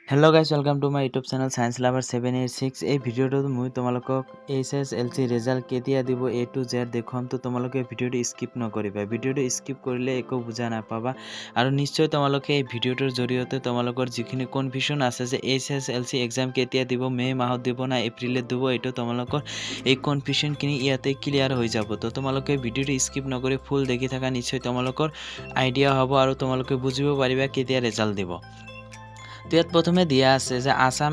Hello guys, welcome to my YouTube channel Science Lover 786। এই ভিডিঅ'টোত মই তোমালোকক এইচএছএলচি ৰেজাল্ট কেতিয়া দিব এ টু জেড দেখুৱাম। তো তোমালোকে ভিডিঅ'টো স্কিপ নকৰিবা। ভিডিঅ'টো স্কিপ কৰিলে একো বুজা নাপাবা। আৰু নিশ্চয় তোমালোকে এই ভিডিঅ'টোৰ জৰিয়তে তোমালোকৰ যিখিনি কনফিউশ্যন আছে যে এইচএছএলচি এক্সাম কেতিয়া দিব, মে' মাহত দিব না এপ্ৰিলত দিব, এইটো তোমালোকৰ এই কনফিউশ্যনখিনি ইয়াতে ক্লিয়াৰ হৈ যাব। তো তোমালোকে ভিডিঅ'টো স্কিপ নকৰি ফুল দেখি থাকা। নিশ্চয় তোমালোকৰ আইডিয়া হ'ব আৰু তোমালোকে বুজিব পাৰিবা কেতিয়া ৰেজাল্ট দিব। তো ইয়াত প্ৰথমে দিয়া আছে যে Assam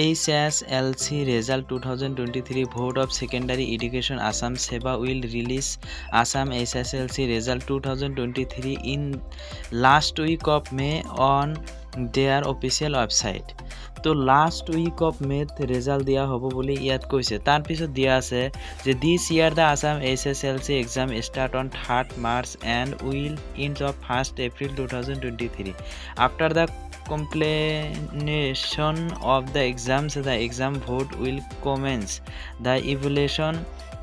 HSLC result 2023। Board of Secondary Education Assam, SEBA, will release Assam HSLC result 2023 in last week of May on their official website। তো লাষ্ট উইক অফ মে'ত ৰেজাল্ট দিয়া হ'ব বুলি ইয়াত কৈছে। তাৰপিছত দিয়া আছে যে this year the Assam HSLC exam start on 3rd March and will end of 1st April 2023. After the completion of the exams, the exam board will commence the evaluation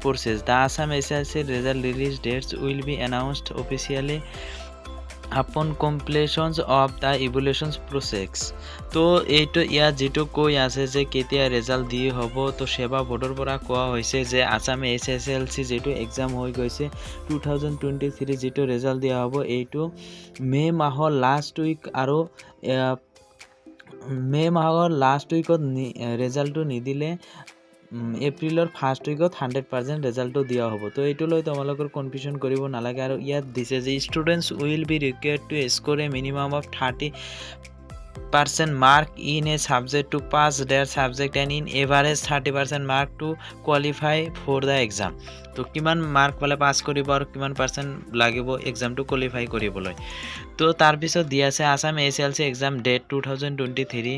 process. The Assam HSLC result release dates will be announced officially upon completions of the evaluation process. তো এইটো ইয়াত যিটো কৈ আছে যে কেতিয়া result দি হ'ব, তো সেৱা বৰ্ডৰ পৰা কোৱা হৈছে যে আছাম এইচএছএলচি যিটো এক্সাম হৈ গৈছে 2023, যিটো ৰেজাল্ট দিয়া হ'ব, এইটো মে' মাহৰ লাষ্ট উইক আৰু মে' মাহৰ লাষ্ট উইকত ৰেজাল্টটো নিদিলে এপ্ৰিলৰ ফাৰ্ষ্ট উইকত 100% ৰেজাল্টটো দিয়া হ'ব। তো এইটো লৈ তোমালোকৰ কনফিউশ্যন কৰিব নালাগে। আৰু ইয়াত দিছে যে students will be required to score a minimum of 30% mark in a subject to pass their subject and in average 30% mark to qualify for the exam. তো কিমান মাৰ্ক পালে পাছ কৰিব আৰু কিমান পাৰ্চেণ্ট লাগিব এক্সামটো কোৱালিফাই কৰিবলৈ। তো তাৰপিছত দিয়া আছে Assam HLC exam date 2023,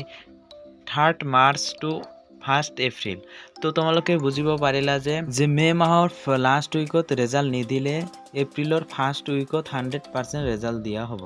3rd March to 1st April। তো তোমালোকে বুজিব পাৰিলা যে মে' মাহৰ লাষ্ট উইকত ৰেজাল্ট নিদিলে এপ্ৰিলৰ ফাৰ্ষ্ট উইকত 100% ৰেজাল্ট দিয়া হ'ব।